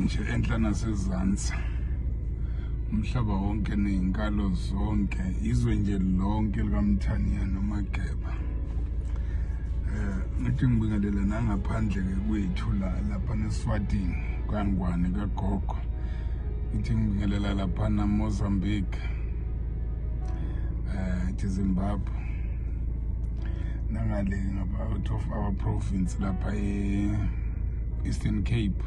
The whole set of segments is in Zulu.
nje enhla nasezansi, umhlaba wonke nezinkalo zonke, izwe nje lonke likaMthaniya noMageba. Ngithi ngibingelela nangaphandle ke kwethu la lapha neSwatini kaNgwane kaGogo. Ngithi ngibingelela lapha na Mozambique, ethi Zimbabwe, nangale ngapha out of our province lapha e-Eastern Cape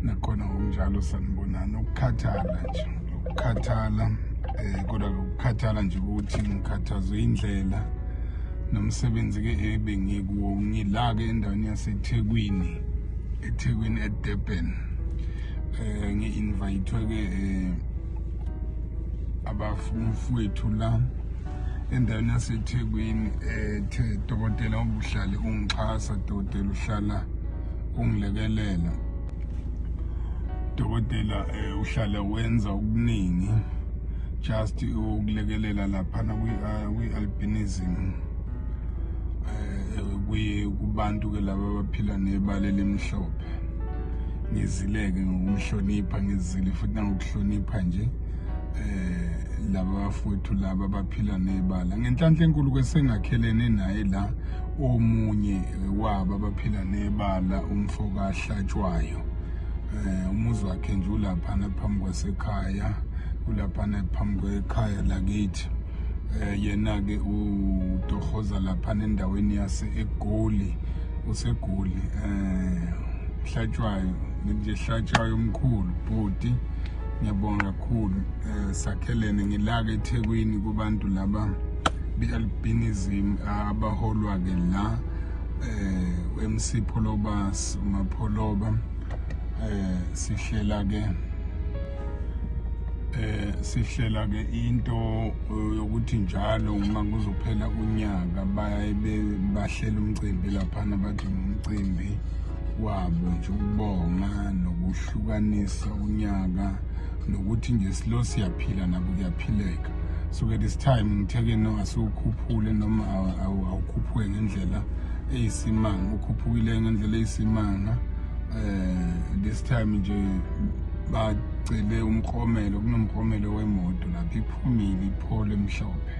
nakhona ngokunjalo. Sanibonani. Ukukhathala nje, ukukhathala, kodwa ukukhathala nje ukuthi ngikhathazwe indlela nomsebenzi ke ebengikuwo. Ngila ke endaweni yaseThekwini, eThekwini, eDurban. Ngi-invite ke abafowethu la endaweni yaseThekwini, ethe dokotela ubuhlali ungixhasa, dokotela uhlala ungilekelela, dokotela uhlala wenza okuningi just ukulekelela laphana kwi-albinism, kuye kubantu ke laba abaphila nebala elimhlophe. Ngizileke ngokumhlonipha, ngizile futhi nangokuhlonipha nje laba bafowethu laba abaphila nebala. Ngenhlanhla enkulu kwesengakhelene naye la omunye wabo abaphila nebala, umfo kaHlatshwayo. Umuzi wakhe nje ulaphana phambi kwasekhaya, ulaphana phambi kwekhaya lakithi. Yena ke udohoza laphana endaweni yase eGoli, useGoli. Hlatshwayo nje, Hlatshwayo omkhulu, bhuti, ngiyabonga kakhulu. Sakhelene ngilaka eThekwini kubantu laba be-albinism abaholwa ke la MC Pholobas, uMapholoba. Sihlela ke into yokuthi njalo uma kuzophela unyaka baye bahlela umcimbi laphana, bathi umcimbi wabo nje ukubonga nokuhlukanisa unyaka nokuthi nje silo siyaphila nabo kuyaphileka. So ke this time ngitheke no asiwukhuphule noma awukhuphuke ngendlela eyisimanga, ukhuphukile ngendlela eyisimanga. This time nje bacele umklomelo, kunomklomelo wemoto lapha iphumile, iPolo emhlophe,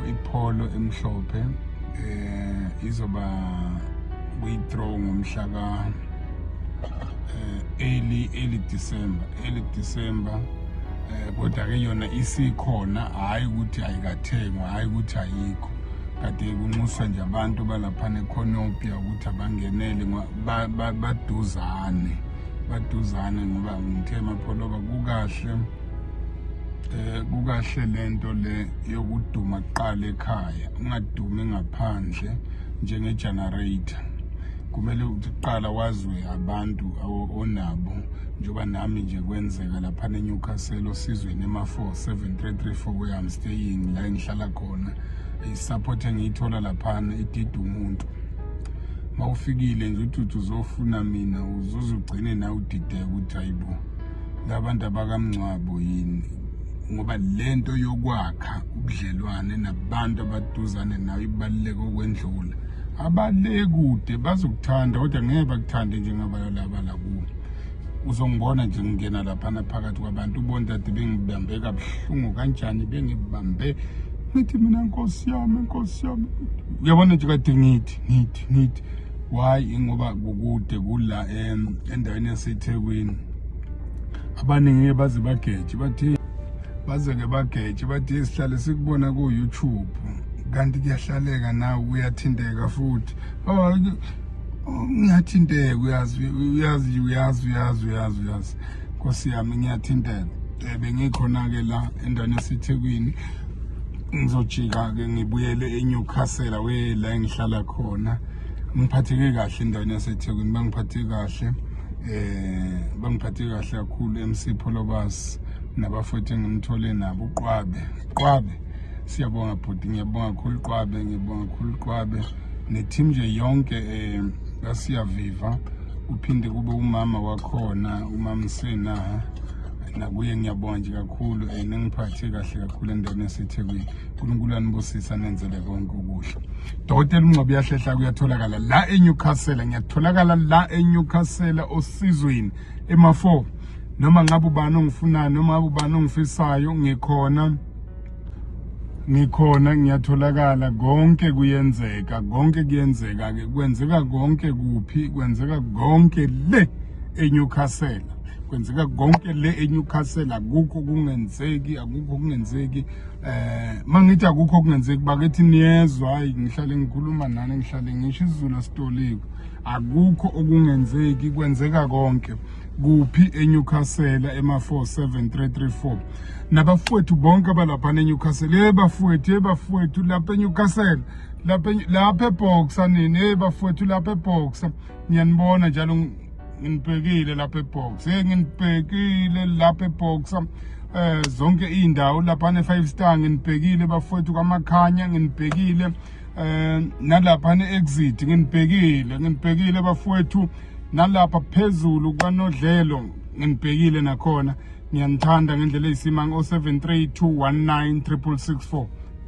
iPolo emhlophe izoba kwi-draw ngomhla ka early December, early December. Kodwa ke yona isikhona, hayi ukuthi ayikathengwa, hayi ukuthi ayikho. Kade kunxuswa nje abantu balapha neCornubia ukuthi abangenele, baduzane, baduzane, ngoba ngithe Mapholoba kukahle, kukahle lento le yokuduma kuqala ekhaya, ungadumi ngaphandle njenge generator. Kumele ukuthi kuqala waziwe abantu onabo, njengoba nami nje kwenzeka lapha eNewcastle osizweni ema-47334 where I'm staying, la engihlala khona. I-support engiyithola laphana idida umuntu. Mawufikile nje uthi uzofuna mina, uzuze ugcine nawe udideka ukuthi hayibo, labantu abakamngcwabo yini? Ngoba lento yokwakha ubudlelwane nabantu abaduzane nawe ibaluleke okwendlula. Abale kude bazokuthanda, kodwa ngeke bakuthande njengaba laba la kuwo. Uzongibona nje ngingena laphana phakathi kwabantu, ubone kade bengibambe kabuhlungu kanjani, bengibambe ngithi mina nkosi yami, nkosi yami, uyabona nje kade ngithi ngithi ngithi why, ngoba kukude kula endaweni yaseThekwini. Abaningi ngeke baze bageje, bathi baze ke bageje, bathi sihlale sikubona ku YouTube kanti kuyahlaleka nawe uyathinteka futhi. Oh, ngiyathinteka, uyazi, uyazi, uyazi, uyazi, uyazi, uyazi, nkosi yami, ngiyathinteka. Bengikhona ke la endaweni yaseThekwini, ngizojika ke ngibuyele eNewcastle we la engihlala khona. Ngiphatheke kahle endaweni yaseThekwini, bangiphathe kahle, bangiphathe kahle kakhulu MC Pholobas nabafowethu engimthole nabo, uQwabe, Qwabe, siyabonga bhuti, ngiyabonga kakhulu Qwabe, ngiyabonga kakhulu Qwabe ne-team nje yonke kasiyaviva. Uphinde kube umama wakhona, umama Sena. Nakuye ngiyabonga nje kakhulu, ningiphathe kahle kakhulu endaweni yaseThekwini. uNkulunkulu anibusise, anenzele konke okuhle. Dokotela uNgcobo uyahlehla, kuyatholakala la eNewcastle. Ngiyatholakala la eNewcastle, Osizweni, ema-4. Noma ngabe ubani ongifunayo, noma ngabe ubani ongifisayo, ngikhona, ngikhona, ngiyatholakala. Konke kuyenzeka, konke kuyenzeka ke. Kwenzeka konke kuphi? Kwenzeka konke le eNewcastle, kwenzeka konke le eNewcastle. Akukho kungenzeki, akukho kungenzeki. Mangithi akukho kungenzeki, bakithi, niyezwa. Hayi, ngihlale ngikhuluma nani, ngihlale ngisho isiZulu asitoliko. Akukho okungenzeki, kwenzeka konke. Kuphi? ENewcastle, ema 47334. Nabafowethu bonke abalapha eNewcastle, hey bafowethu, hey bafowethu lapha eNewcastle, lapha eBoxer nini, hey bafowethu lapha eBoxer, ngiyanibona njalo, nginibhekile lapha eBoxer. Hey, nginibhekile lapha eBoxer. Zonke indawo lapha ne 5 star nginibhekile bafowethu, kwaMakhanya nginibhekile, nalapha ne exit nginibhekile, nginibhekile bafowethu, nalapha phezulu kwaNodlelo nginibhekile nakhona. Ngiyanithanda ngendlela eyisimanga. 0732196664.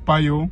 Bayo.